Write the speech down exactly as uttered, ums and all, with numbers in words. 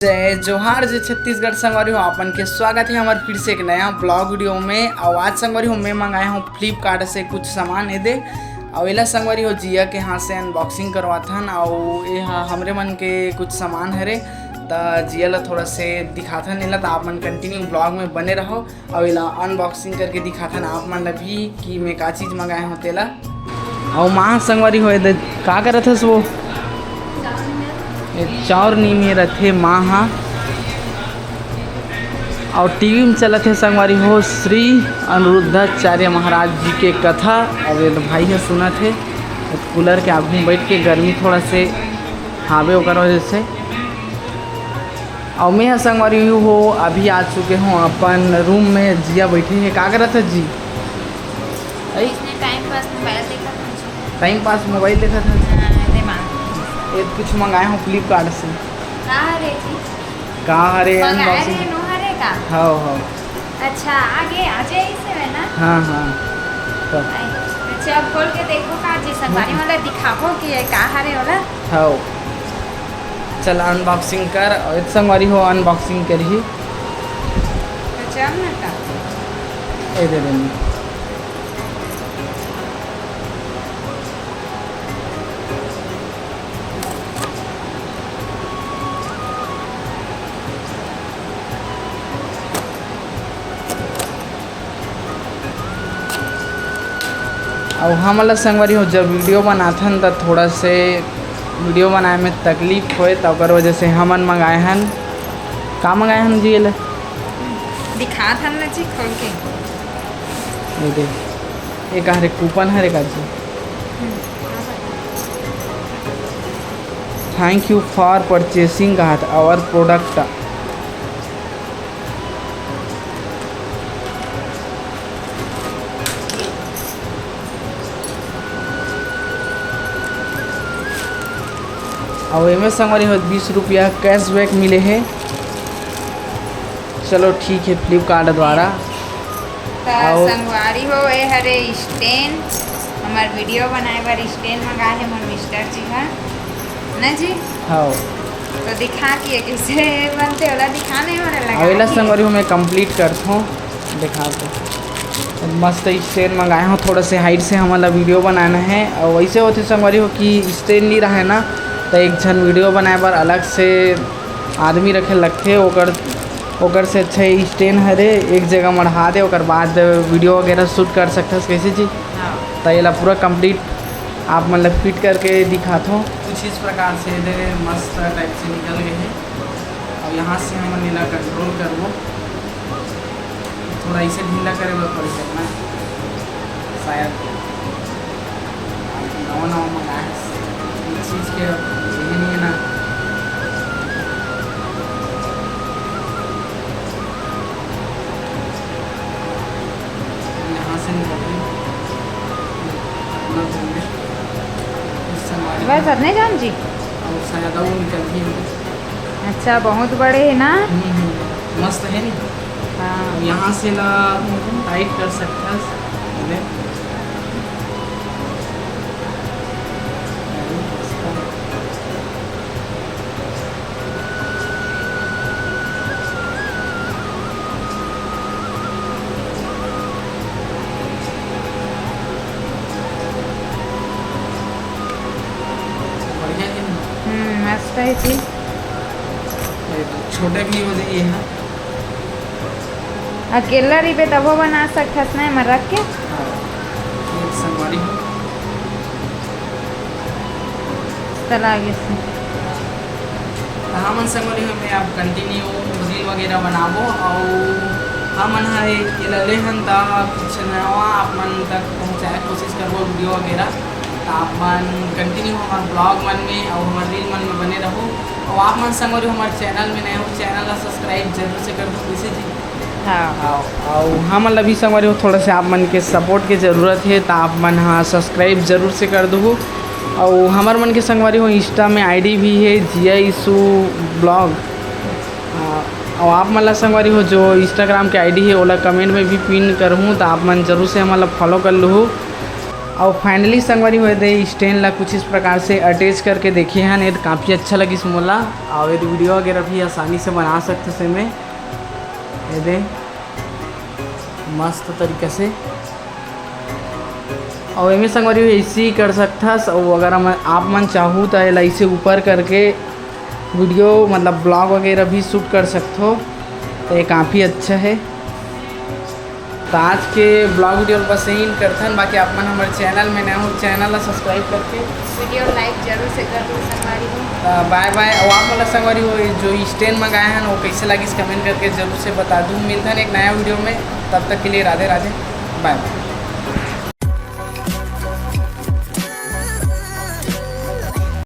जय जोहार, जय छत्तीसगढ़ संगवारी हो, आप मन के स्वागत हे हमर फिर से एक नया ब्लॉग वीडियो में। अउ आज संगवारी हो, मैं मंगाए हूँ फ्लिपकार्ट से कुछ सामान, ए दे। अउ एला संगवारी हो, जिया के हाथ से अनबॉक्सिंग करवाथन। अउ ए हा हमरे मन के कुछ सामान हरे, त जिया ला थोड़ा से दिखाथन एला, त आप मन कंटिन्यू ब्लॉग में बने रहो। अउ एला अनबॉक्सिंग करके दिखाथन आप मन ला भी कि मैं का चीज मंगाए हूँ तेला। अउ माँ संगवारी हो, ए दे, का करत हस वो? ए, चाउर नीमे रथे माँ हा। अउ टीवी में चलत हे संगवारी हो, श्री अनिरुद्धाचार्य महाराज जी के कथा। अउ ए दे भाई ह सुनत हे, कूलर के आगू में बैठ के, गर्मी थोड़ा से हावे ओकर वजह से। अउ मैं ह संगवारी हो, अभी आ चुके हूँ अपन रूम में। जिया बैठे हे, का करत हे जी? अई? इसने टाइम पास मोबाइल देखत हूँ। टाइम पास मोबाइल देखत हे। हाँ, दिमाग। ये कुछ मंगाए हूँ फ्लिपकार्ट से। का हरे जी? का हरे मंगाए अनबॉक्सिंग? रहे, नो हरे का? हाँ, हाँ। अच्छा, आगे आ जाए इसे में ना? हाँ, हाँ। तो अच्छा, अब खोल के देखो का जी, संगवारी मन ला दिखाबो कि ये का हरे वाला। हाँ। चल अनबॉक्सिंग कर, अउ एक संगवारी हो अनबॉक्सिंग करही। तो चल ना का। ए दे देनी। अउ हमन ला संगवारी हो, जब वीडियो बनाथन त थोड़ा से वीडियो बनाए में तकलीफ होए, त ओकर वजह से हमन मंगाए हन। का मंगाए हन जी एला? दिखात हन ना जी खोल के। ये दे, ये का हरे, कूपन हरे का जी? Thank you for purchasing our product। अउ एमे संगवारी हो बीस रुपया कैशबैक मिले हे। चलो ठीक है, फ्लिपकार्ट द्वारा। त अउ संगवारी हो, ए हरे स्टैंड, हमर वीडियो बनाए बर स्टैंड मंगाए हे मोर मिस्टर जी ह, ना जी? हाँ। तो दिखा कि ये कैसे बनते, ओला दिखा नहीं, मोला लगा अउ एला के। संगवारी हो, मैं कंप्लीट करथों, दिखा दो। मस्त स्टैंड मंगाए हूँ, थोड़ा से हाइट से हमन ला वीडियो बनाना है। अउ वैसे होथे संगवारी हो कि स्टैंड नहीं रहे ना, तो एक झन वीडियो बनाए बर अलग से आदमी रखे लगथे, ओकर, ओकर से अच्छा स्टैंड हरे, एक जगह मढ़ा दे, ओकर बाद वीडियो वगैरह शूट कर सकथस। कैसे जी? हाँ। त एला पूरा कंप्लीट आप मन ला फिट करके दिखाथों। कुछ इस प्रकार से दे मस्त टाइप से निकल गए हैं। अब यहाँ से हमन एला कंट्रोल करबो। थोड़ा इसे ढीला करे बर पड़ सकना शायद। नवा नवा मंगाए हस, ये चीज के अब ये नहीं है ना। यहाँ से निकल गई। अपना घूम ले। इस समय बस अतने जान जी? और शायद वो निकल गई। अच्छा, बहुत बड़े है ना? हम्म, हम्म। मस्त है नी? हाँ। यहाँ से ला टाइट कर सकथस। बढ़िया है। हम्म, मस्त है जी। ये तो छोटे भी हो जाइए, हाँ। अकेला रहिबे तभो बना सकथस ना एमा रख के। हाँ, ये संगवारी हो। चला आगे से। त हमन संगवारी हो, मैं अब कंटिन्यू रील वगैरह बनाबो, अउ हमन ह एला लेहन त कुछ नवा आप मन तक पहुँचाए कोशिश करबो वीडियो वगैरह। त आप मन कंटिन्यू हमर ब्लॉग मन में अउ हमर रील मन में बने रहो। अउ आप मन संगवारी हो हमर चैनल में नए हो, चैनल ला सब्सक्राइब जरूर से कर दो, कैसे जी? हाँ। अउ, अउ हमन ला भी संगवारी हो थोड़ा से आप मन के सपोर्ट के जरूरत है, त आप मन हा सब्सक्राइब जरूर से कर दो। अउ हमर मन के संगवारी हो इंस्टा में आईडी भी है जिया इसू ब्लॉग। अउ आप मन ला संगवारी हो जो इंस्टाग्राम के आईडी है ओला कमेंट में भी पिन करहूँ, त आप मन जरूर से हमन ला फॉलो कर लूहू। अउ finally संगवारी हो, ये दे stand ला कुछ इस प्रकार से attach करके देखे हन, ये काफ़ी अच्छा लगिस मोला। अउ ये video वगैरह भी आसानी से बना सकथस एमे, ये दे मस्त तरीका से। अउ एमे संगवारी हो ऐसे ही कर सकथस। अउ अगर हम, आप मन चाहू त एला ऐसे ऊपर करके video मतलब vlog वगैरह भी shoot कर सकथो, तो ये काफ़ी अच्छा है। तो आज के vlog video बस यही करथन। बाकी आप मन हमर channel में नया हो, channel ला subscribe करके video like जरूर से कर दो संगवारी हो। तो bye bye। अउ आप मन ला संगवारी हो, ये जो stand मंगाए हन, वो कैसे लगिस comment करके जरूर से बता दू। मिलथन एक नया video में, तब तक के लिए राधे राधे, bye bye।